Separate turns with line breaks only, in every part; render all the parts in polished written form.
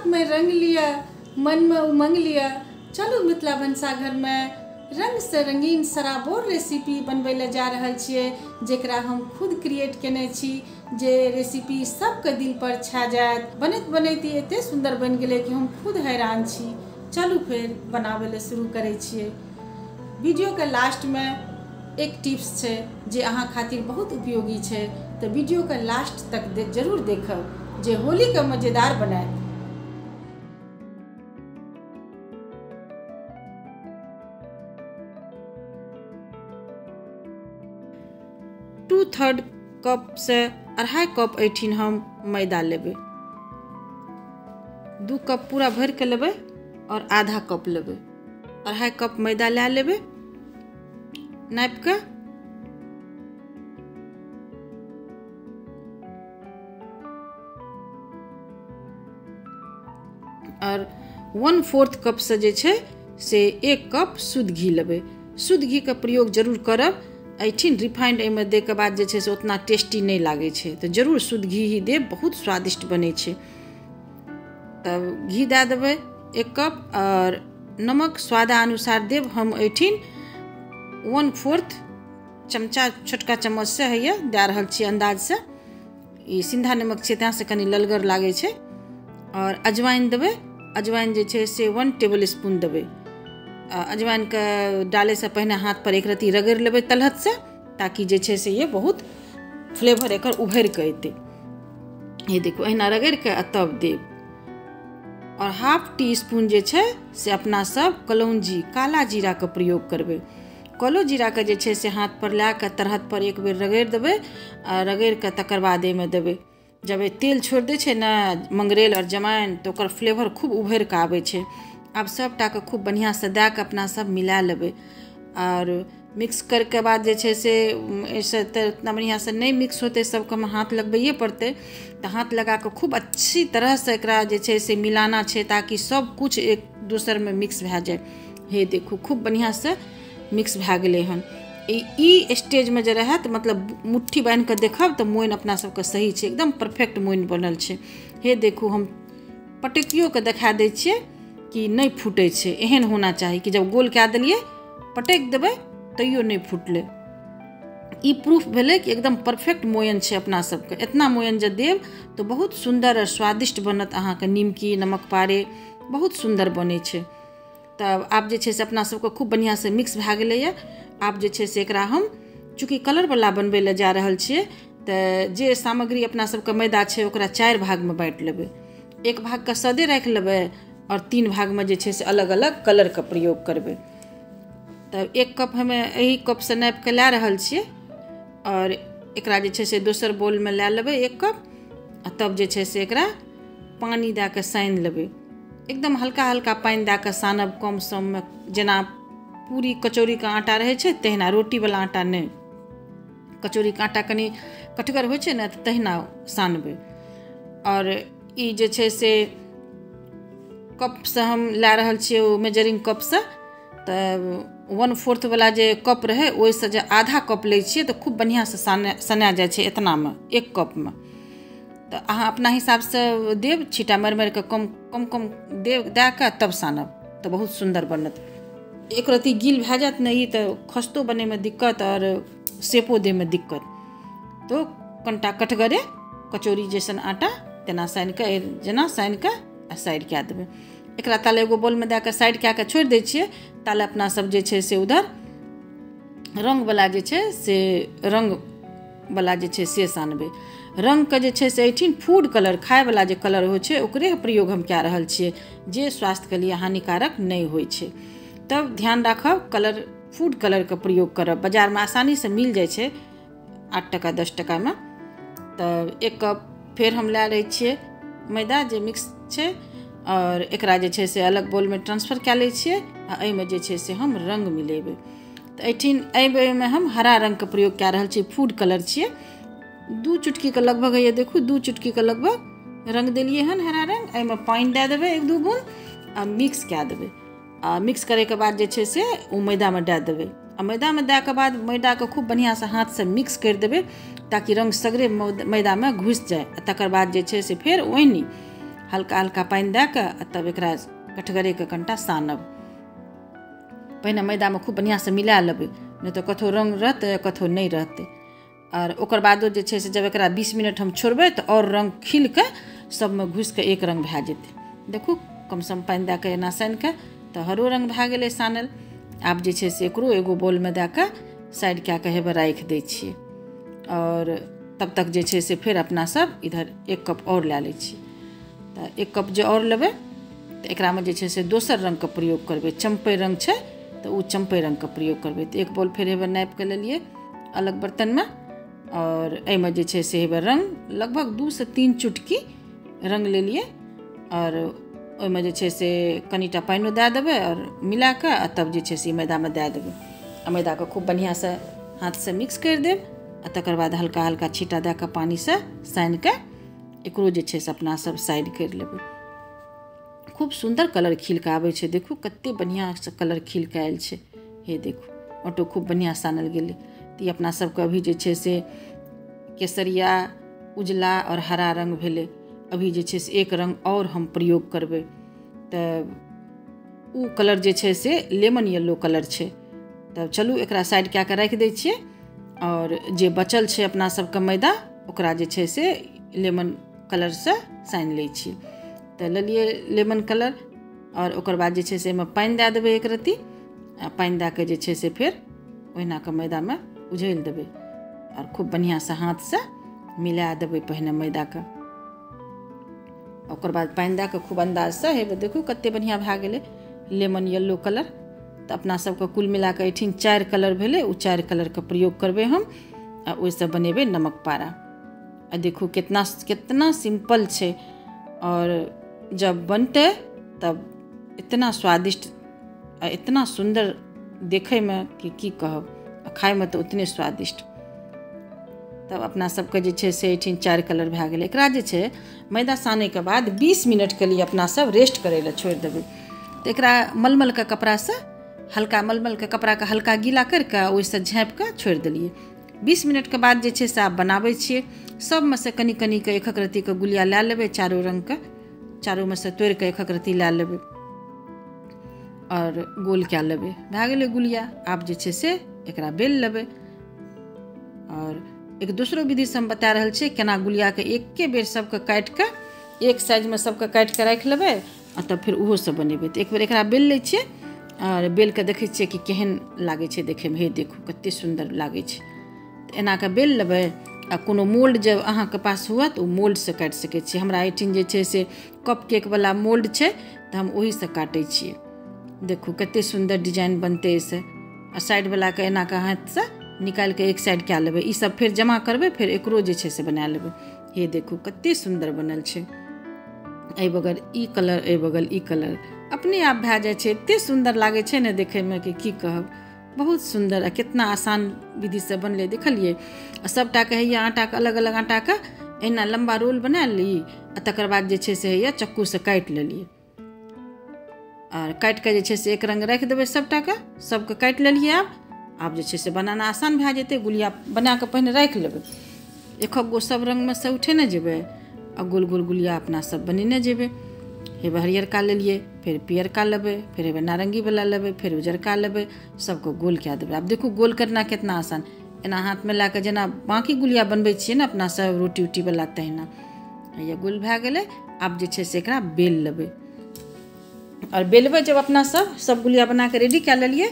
हाथ में रंग लिया, मन में उमंग लिया। चलू मिथिला भनसाघर में रंग से रंगीन सराबोर रेसिपी बनबै लए जा रहल छियै, जेकरा हम खुद क्रिएट केने छी, जे रेसिपी सबके दिल पर छा जायत। बनैत बनैत एते सुंदर बनि गेलै कि हम खुद हैरान छी। चलू फेर बनाबै लए शुरू करै छियै। वीडियो के लास्ट में एक टिप्स छै जे अहाँ खातिर बहुत उपयोगी छै, तो वीडियो के लास्ट तक जरूर देखब, जे होली के मजेदार बनायत। टू थर्ड कप से 2.5 कप एठिन हम मैदा लेबै। 2 कप पूरा भर के लेबै और आधा कप लेबै। 2.5 कप मैदा ले लेबै नापि के। और 1/4 कप से जे छै से 1 कप शुद्ध घी लेबै। शुद्ध घी के प्रयोग जरूर करब। एहिठिन रिफाइंड एहिमे दैके बाद जे छै से उतना टेस्टी नहि लागै छै, तऽ जरूर शुद्ध घी ही देब, बहुत स्वादिष्ट बनै छै। तब घी दए देबै 1 कप और नमक स्वादानुसार देब। हम एहिठिन 1/4 चमचा छोटका चम्मच से हैया दए रहल छी अन्दाजसँ। ई सिन्धा नमक छै तैँ से कनि ललगर लागै छै। और अजवाइन देबै। अजवाइन जे छै से 1 टेबल स्पून देबै। अजवाइनके डालैसँ पहिने हाथ पर एक रत्ती रगड़ि लेबै तलहटसँ, ताकि जे छै से ये बहुत फ्लेवर एकर उभरि कऽ अयतै। हे देखू, एहिना रगड़ि कऽ आ तब देब। और 1/2 टी स्पून जे छै से अपना सब कलौंजी काला जीराके प्रयोग करबै। कालो जीराके जे छै से हाथ पर लए कऽ तरहत पर एक बेर रगड़ि देबै आ रगड़ि कऽ तकर बाद एहिमे देबै। जब तेल छोड़ि दै छै ने मंगरैल और जमाइन, तऽ ओकर फ्लेवर खूब उभरि कऽ आबै छै। आब सबटाके खूब बढ़िआँसँ दए कऽ अपना सब मिला लेबै। और मिक्स करके बाद जे छै से एहिसँ तऽ उतना बढ़िआँसँ नहि मिक्स होतै, सबके हाथ लगबैए पड़तै। तऽ हाथ लगाकऽ खूब अच्छी तरहसँ एकरा जे छै से मिलाना छै, ताकि सब कुछ एक दोसरमे मिक्स भए जाय। हे देखू, खूब बढ़िआँसँ मिक्स भए गेलै हन। ई स्टेजमे जे रहए तऽ मतलब मुट्ठी बान्हि कऽ देखब तऽ मोइन अपना सबके सही छै, एकदम परफेक्ट मोइन बनल छै। हे देखू, हम पटकियो कऽ देखा दै छियै कि नहि फूटै छै। एहन होना चाही कि जब गोल कए देलियै, पटकि देबै तैयो नहि फूटलै। ई प्रूफ भेलै कि एकदम परफेक्ट मोयन छै अपना सबके। इतना मोयन जे देब तऽ बहुत सुन्दर आओर स्वादिष्ट बनत अहाँके निमकी नमक पारे, बहुत सुन्दर बनै छै। तब आब जे छै से अपना सबके खूब बढ़िआँसँ मिक्स भए गेलैए। आब जे छै से एकरा हम चूँकि कलरवला बनबै लए जा रहल छियै, तऽ जे सामग्री अपना सबके मैदा छै ओकरा 4 भागमे बाँटि लेबै। 1 भागके सदे राखि लेबै और 3 भागमे जे छै से अलग अलग कलरके प्रयोग करबै। तब 1 कप हमे एहि कपसँ नापि कऽ लए रहल छियै और एकरा जे छै से दोसर बोलमे लए लेबै 1 कप। आ तब जे छै से एकरा पानि दए कऽ सानि लेबै। एकदम हल्का हल्का पानि दए कऽ सानब, कम सममे, जेना पूरी कचौड़ीके आटा रहै छै तहिना, रोटीवला आटा नहि। कचौड़ीके आटा कनि कठगर होइ छै ने, तऽ तहिना सानबै। और ई जे छै से कपसँ हम लए रहल छियै, ओ मेजरिंग कपसँ, तऽ 1/4 वला जे कप रहै ओहिसँ जे आधा कप लै छियै तऽ खूब बढ़िआँसँ सना जाइ छै एतनामे, 1 कपमे। तऽ अहाँ अपना हिसाबसँ देब, छीटा मारि मारि कऽ कम कम कम देब दए कऽ तब सानब, तऽ बहुत सुन्दर बनत। एक रत्ती गील भए जायत ने ई तऽ खस्तो बनैमे दिक्कत और सेपो दैमे दिक्कत। तऽ कनिटा कठगरे कचौड़ी जैसन आटा तेना सानि कऽ, जेना सानि कऽ आ साइड कए देबै। एकरा ताले एगो बोलमे दए कऽ साइड कए कऽ छोड़ि दै छियै। ताले अपना सब जे छै से उधर रङ्गवला जे छै से रङ्गवला जे छै से सानबै। रङ्गके जे छै से एहिठिन फूड कलर, खायवला जे कलर होइ छै ओकरे प्रयोग हम कए रहल छियै, जे स्वास्थ्यके लिए हानिकारक नहि होइ छै। तब ध्यान राखब, कलर फूड कलरके प्रयोग करब। बाजारमे आसानीसँ मिल जाइ छै 8 टका 10 टकामे। तऽ 1 कप फेर हम लए लै छियै मैदा जे मिक्स छै, और एकरा जे छै से अलग बोलमे ट्रांसफर कए लै छियै आ एहिमे जे छै से हम रङ्ग मिलेबै। तऽ एहिठिन एहिमे हम हरा रङ्गके प्रयोग कए रहल छियै, फूड कलर छियै। 2 चुटकीके लगभग हैया देखू, 2 चुटकीके लगभग रङ्ग देलियै हन हरा रङ्ग। एहिमे पानि दए देबै 1-2 बूंद आ मिक्स कए देबै। आ मिक्स करैके बाद जे छै से ओ मैदामे दए देबै। आ मैदामे दए के बाद मैदाके खूब बढ़िआँसँ हाथसँ मिक्स करि देबै, ताकि रङ्ग सगरे मैदामे घुसि जाय। आ तकर बाद जे छै से फेर ओहिनी हल्का हल्का पानि दए कऽ आ तब एकरा कठगरेके कनिटा सानब। पहिने मैदामे खूब बढ़िआँसँ मिला लेबै, नहि तऽ कतहु रङ्ग रहतै कतहु नहि रहतै। आओर ओकर बादो जे छै से जब एकरा 20 मिनट हम छोड़बै तऽ आओर रङ्ग खिलके सबमे घुसिके एक रङ्ग भए जेतै। देखू कमसँ कम पानि दए कऽ एना सानिके तऽ हरो रङ्ग भए गेलै सानल। आब जे छै से एकरो एगो बॉलमे दए कऽ साइड कए कऽ हेबे राखि दै छियै। आओर तब तक जे छै से फेर अपना सब इधर 1 कप आओर लए लै छियै। तऽ 1 कप जे आओर लेबै तऽ एकरामे जे छै से दोसर रङ्गके प्रयोग करबै, चम्पै रङ्ग छै तऽ ओ चम्पै रङ्गके प्रयोग करबै। तऽ 1 बॉल फेर हेबे नापिके लेलियै अलग बर्तनमे। आओर एहिमे जे छै से हेबे रङ्ग लगभग 2 से 3 चुटकी रङ्ग लेलियै। आओर ओहिमे जे छै से कनिटा पानिओ दए देबै आओर मिलाकऽ आ तब जे छै से मैदामे दए देबै। आ मैदाके खूब बढ़िआँसँ हाथसँ मिक्स करि देब आ तकर बाद हल्का हल्का छींटा दए कऽ पानिसँ सानिके एकरो जे छै से अपना सब साइड करि लेबै। खूब सुन्दर कलर खिलके आबै छै, देखू कते बढ़िआँसँ कलर खिलके आयल छै। हे देखू ऑटो खूब बढ़िआँ सानल गेलै। तऽ ई अपना सबके अभी जे छै से केसरिया, उजला आओर हरा रङ्ग भेलै। अभी जे छै से एक रङ्ग आओर हम प्रयोग करबै तऽ ओ कलर जे छै से लेमन येलो कलर छै। तब चलू एकरा साइड कए कऽ राखि दै छियै। आओर जे बचल छै अपना सबके मैदा ओकरा जे छै से लेमन कलरसँ सानि लै छियै। तऽ लेलियै लेमन कलर आओर ओकर बाद जे छै से एहिमे पानि दए देबै 1 रत्ती। आ पानि दए कऽ जे छै से फेर ओहिना कऽ मैदामे उझलि देबै आओर खूब बढ़िआँसँ हाथसँ मिला देबै पहिने मैदाके। ओकर बाद पानि दए कऽ खूब अन्दाजसँ हेबे देखू कते बढ़िआँ भए गेलै लेमन येलो कलर। तऽ अपना सबके कुल मिलाकऽ एहिठिन 4 कलर भेलै। ओ 4 कलरके प्रयोग करबै हम आ ओहिसँ बनेबै नमक पारा। आ देखू कितना कितना सिम्पल छै और जब बनतै तब इतना स्वादिष्ट आ इतना सुन्दर देखैमे कि की कहब, आ खाइमे तऽ उतने स्वादिष्ट। तब अपना सबके जे छै से एहिठिन 4 कलर भए गेलै। एकरा जे छै मैदा सानैके बाद 20 मिनटके लिए अपना सब रेस्ट करै लए छोड़ि देबै। तऽ एकरा मलमलके कपड़ासँ हल्का मलमलके कपड़ाके हल्का गीला करिके ओहिसँ झाँपिके छोड़ि देलियै। 20 मिनटके बाद जे छै से आब बनाबै छियै। सबमे से कनि कनिके 1 रत्तीके गुलिया लए लेबै, चारो रङ्गके, चारोमे से तोड़िके 1 रत्ती लए लेबै और गोल कए लेबै। भए गेलै गुलिया। आब जे छै से एकरा बेल लेबै। और एक दोसरो विधिसँ हम बता रहल छियै केना गुलियाके एके बेर सबके काटिके एक साइजमे सबके काटिके राखि लेबै आ तब फेर ओहोसँ बनेबै। तऽ एक बेर एकरा बेल लै छियै और बेलके देखै छियै कि केहन लागै छै देखैमे। हे देखू कते सुन्दर लागै छै। तऽ एनाके बेल लेबै आ कोनो मोल्ड जब अहाँके पास हुए तऽ ओ मोल्डसँ काटि सकै छियै। हमरा एहिठिन जे छै से कप केकवला मोल्ड छै तऽ हम ओहीसँ काटै छियै। देखू कते सुन्दर डिजाइन बनतै एहिसँ। आ साइडवलाके एनाके हाथसँ निकालिके एक साइड कए लेबै। ई सब फेर जमा करबै, फेर एकरो जे छै से बना लेबै। हे देखू कते सुन्दर बनल छै। एहि बगल ई कलर, एहि बगल ई कलर, अपने आप भए जाइ छै। एते सुन्दर लागै छै ने देखैमे कि की कहब, बहुत सुन्दर आ कितना आसान विधिसँ बनलै देखलियै। आ सबटाके होइए आटाके अलग अलग आटाके एना लम्बा रोल बना ली आ तकर बाद जे छै से होइए चक्कूसँ काटि लेलियै। आओर काटिके जे छै से एक रङ्ग राखि देबै सबटाके। सबके काटि लेलियै। आब जे छै से बनाना आसान भए जेतै। गुलिया बनाकऽ पहिने राखि लेबै, एक गो सब रङ्गमे से उठेने जेबै आ गोल गोल गुलिया अपना सब बनेने जेबै। हेबे हरियरका लेलियै, फेर पियरका लेबै, फेर हेबे नारङ्गीवला लेबै, फेर उजरका लेबै, सबके गोल कए देबै। आब देखू गोल करना कितना आसान। एना हाथमे लए कऽ जेना बाँकी गुलिया बनबै छियै ने अपना सब रोटी उटीवला तहिना। हैया गोल भए गेलै। आब जे छै से एकरा बेल लेबै। आओर बेलबै जब अपना सब सब गुलिया बनाकऽ रेडी कए लेलियै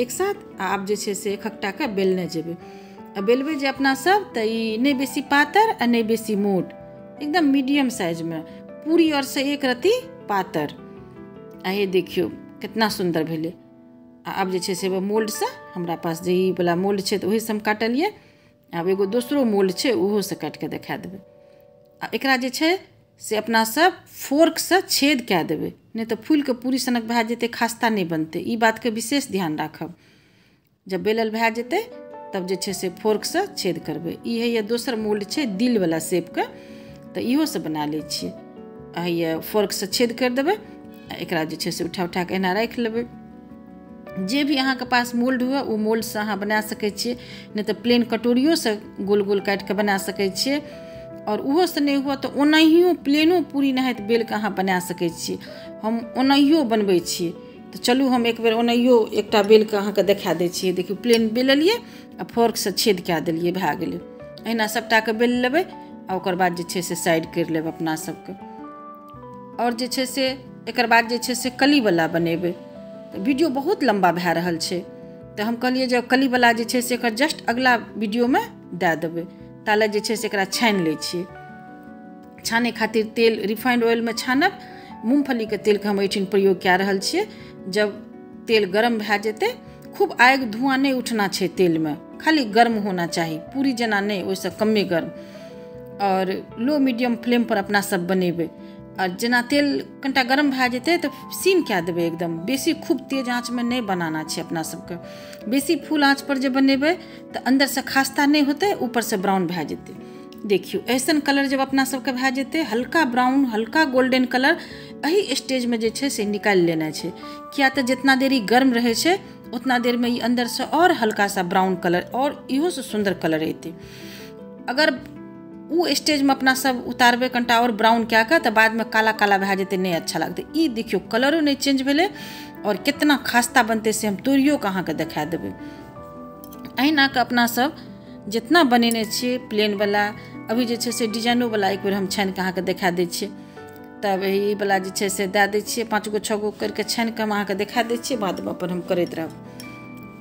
एक साथ। आ आब जे छै से एकटाके बेलने जेबै। आ बेलबै जे अपना सब तऽ ई नहि बेसी पातर आ नहि बेसी मोट, एकदम मीडियम साइजमे, पूरी आओर से 1 रत्ती पातर। आ हे देखियौ कितना सुन्दर भेलै। आ आब जे छै से मोल्डसँ, हमरा पास जे ई वला मोल्ड छै तऽ ओहिसँ हम काटलियै। आब एगो दोसरो मोल्ड छै ओहोसँ काटिके देखा देबै। आ एकरा जे छै से अपना सब फोर्कसँ छेद कए देबै, नहि तऽ फूलिके पूरी सनक भए जेतै, खास्ता नहि बनतै। ई बातके विशेष ध्यान राखब। जब बेलल भए जेतै तब जे छै से फोर्कसँ छेद करबै। ई होइए दोसर मोल्ड छै दिलवला शेपके, तऽ इहोसँ बना लै छियै। आ हैया फोर्कसँ छेद करि देबै आ एकरा जे छै से उठा उठा कऽ एना राखि लेबै। जे भी अहाँके पास मोल्ड हुए ओ मोल्डसँ अहाँ बना सकै छियै, नहि तऽ प्लेन कटोरियोसँ गोल गोल काटिके बना सकै छियै। आओर ओहोसँ नहि हुए तऽ ओनाहियो प्लेनो पूरी नहाइत बेलके अहाँ बना सकै छियै। हम ओनाहियो बनबै छियै। तऽ चलू हम एक बेर ओनाहियो एकटा बेलके अहाँके देखा दै छियै। देखियौ प्लेन बेललियै आ फोर्कसँ छेद कए देलियै, भए गेलै। एहिना सभटाके बेल लेबै आ ओकर बाद जे छै से साइड करि लेब अपना सबके। आओर जे छै से एकर बाद जे छै से कलीवला बनेबै। तऽ वीडियो बहुत लम्बा भए रहल छै, तऽ हम कहलियै जे कलीवला जे छै से एकर जस्ट अगला वीडियोमे दए देबै। ताले जे छै से एकरा छानि लै छियै। छानै खातिर तेल रिफाइंड ऑयलमे छानब। मूँगफलीके तेलके हम एहिठाम प्रयोग कए रहल छियै। जब तेल गरम भए जेतै, खूब आगि धुआँ नहि उठना छै तेलमे, खाली गर्म होना चाही, पूरी जेना नहि, ओहिसँ कमे गर्म। आओर लो मीडियम फ्लेम पर अपना सब बनेबै। आओर जेना तेल कनिटा गरम भए जेतै तऽ सीम कए देबै एकदम। बेसी खूब तेज आँचमे नहि बनाना छै अपना सबके। बेसी फुल आँच पर जे बनेबै तऽ अन्दरसँ खास्ता नहि होतै, ऊपरसँ ब्राउन भए जेतै। देखियौ ऐसन कलर जब अपना सबके भए जेतै, हल्का ब्राउन हल्का गोल्डन कलर, एहि स्टेजमे जे छै से निकालि लेना छै। किया तऽ जितना देरी गर्म रहै छै उतना देरमे ई अन्दरसँ आओर हल्का सा ब्राउन कलर आओर इहोसँ सुन्दर कलर एतै। अगर ओ स्टेजमे अपना सब उतारबै कनिटा आओर ब्राउन कए कऽ तऽ बादमे काला काला भए जेतै, नहि अच्छा लगतै। ई देखियौ कलरो नहि चेंज भेलै आओर कितना खास्ता बनतै से हम तोड़ियो कऽ अहाँके देखा देबै। अहिना कऽ अपना सब जितना बनेने छियै प्लेनवला, अभी जे छै से डिजाइनोवला एक बेर हम छानिकऽ अहाँके देखा दै छियै। तब ई वला जे छै से दए दै छियै, 5 गो 6 गो करिके छानिकऽ हम अहाँके देखा दै छियै, बादमे अपन हम करैत रहब।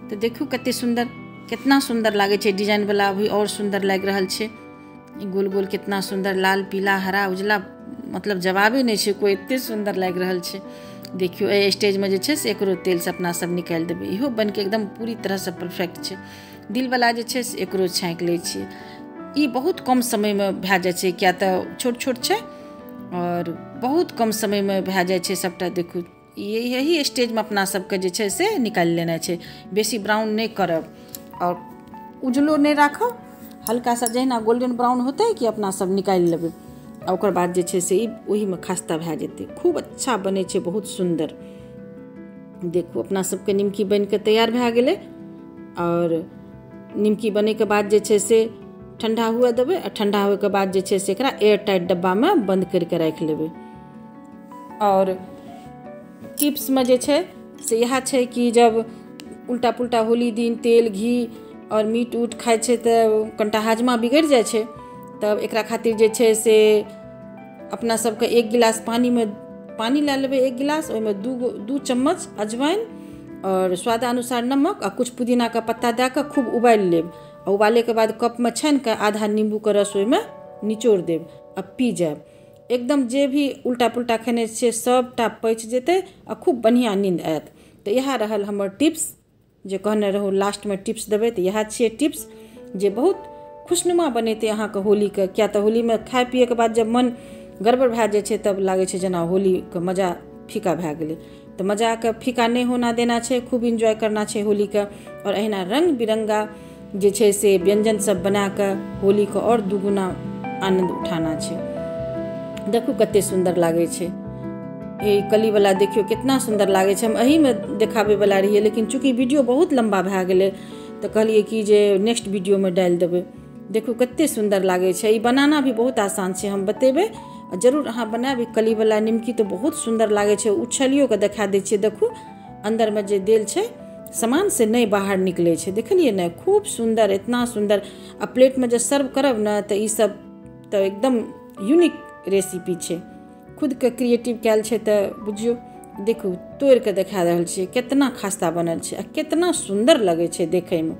तऽ देखू कते सुन्दर, कितना सुन्दर लागै छै डिजाइनवला, अभी आओर सुन्दर लागि रहल छै। ई गोल गोल कितना सुन्दर, लाल पीला हरा उजला, मतलब जवाबे नहि छै कोइ, एते सुन्दर लागि रहल छै। देखियौ एहि स्टेजमे जे छै से एकरो तेलसँ अपना सब निकालि देबै। इहो बनिके एकदम पूरी तरहसँ परफेक्ट छै। दिलवला जे छै से एकरो छाँकि लै छियै। ई बहुत कम समयमे भए जाइ छै, किया तऽ छोट छोट छै आओर बहुत कम समयमे भए जाइ छै सभटा। देखू यही स्टेजमे अपना सबके जे छै से निकालि लेनाइ छै। बेसी ब्राउन नहि करब आओर उजलो नहि राखब, हल्का सा जहिना गोल्डन ब्राउन होतै कि अपना सब निकालि लेबै। आ ओकर बाद जे छै से ई ओहीमे खास्ता भए जेतै। खूब अच्छा बनै छै, बहुत सुन्दर। देखू अपना सबके निमकी बनिके तैयार भए गेलै। आओर निमकी बनैके बाद जे छै से ठंडा हुए देबै आ ठंडा होइके बाद जे छै से एकरा एयर टाइट डब्बामे बंद करिके राखि लेबै। आओर टिप्समे जे छै से इएह छै कि जब उल्टा पुल्टा होली दिन तेल घी आओर मीट उट खाइ छै तऽ कनिटा हाजमा बिगड़ि जाइ छै। तब एकरा खातिर जे छै से अपना सबके 1 गिलास पानीमे पानी लए लेबै, 1 गिलास, ओहिमे 2 चम्मच अजवाइन आओर स्वादानुसार नमक आ कुछ पुदीनाके पत्ता दए कऽ खूब उबालि लेब। आ उबालैके बाद कपमे छानिकऽ आधा नींबूके रस ओहिमे निचोड़ देब आ पी जायब। एकदम जे भी उल्टा पुल्टा खेने छियै सभटा पचि जेतै आ खूब बढ़िआँ नींद आयत। तऽ इएह रहल हमर टिप्स, जे कहने रहौ लास्टमे टिप्स देबै, तऽ इएह छियै टिप्स जे बहुत खुशनुमा बनेतै अहाँके होलीके। किया तऽ होलीमे खाय पियैके बाद जब मन गड़बड़ भए जाइ छै तब लागै छै जेना होलीके मजा फीका भए गेलै। तऽ मजाके फीका नहि होना देना छै, खूब इन्जॉय करना छै होलीके। आओर अहिना रङ्ग बिरङ्गा जे छै से व्यञ्जन सब बनाकऽ होलीके आओर दुगुना आनन्द उठाना छै। देखू कते सुन्दर लागै छै ई कलीवला, देखियौ कितना सुन्दर लागै छै। हम एहिमे देखाबैवला रहियै, लेकिन चूँकि वीडियो बहुत लम्बा भए गेलै तऽ कहलियै कि जे नेक्स्ट वीडियोमे डालि देबै। देखू कते सुन्दर लागै छै। ई बनाना भी बहुत आसान छै, हम बतेबै आ जरूर अहाँ बनायब। ई कलीवला निमकी तऽ बहुत सुन्दर लागै छै, उछलियो कऽ देखा दै छियै। देखू अन्दरमे जे देल छै सामान से नहि बाहर निकलै छै, देखलियै ने, खूब सुन्दर, इतना सुन्दर। आ प्लेटमे जे सर्व करब ने तऽ ई सब तऽ एकदम यूनिक रेसिपी छै, खुदके क्रिएटिव कयल छै। तऽ बुझियौ देखू तोड़ि कऽ देखा रहल छियै केतना खास्ता बनल छै आ केतना सुन्दर लगै छै देखैमे।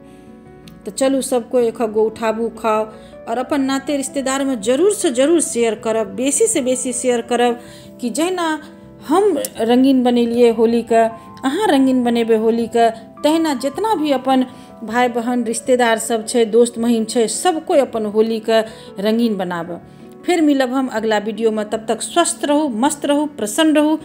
तऽ चलू सब कोइ एक गो उठाबू, खाउ आओर अपन नाते रिश्तेदारमे जरूरसँ जरूर शेयर करब, बेसीसँ बेसी शेयर करब कि जहिना हम रङ्गीन बनेलियै होलीके, अहाँ रङ्गीन बनेबै होलीके, तहिना जितना भी अपन भाय बहन रिश्तेदार सब छै, दोस्त महीम छै, सब कोइ अपन होलीके रङ्गीन बनाबऽ। फिर मिलब हम अगला वीडियोमे, तब तक स्वस्थ रहू, मस्त रहू, प्रसन्न रहू।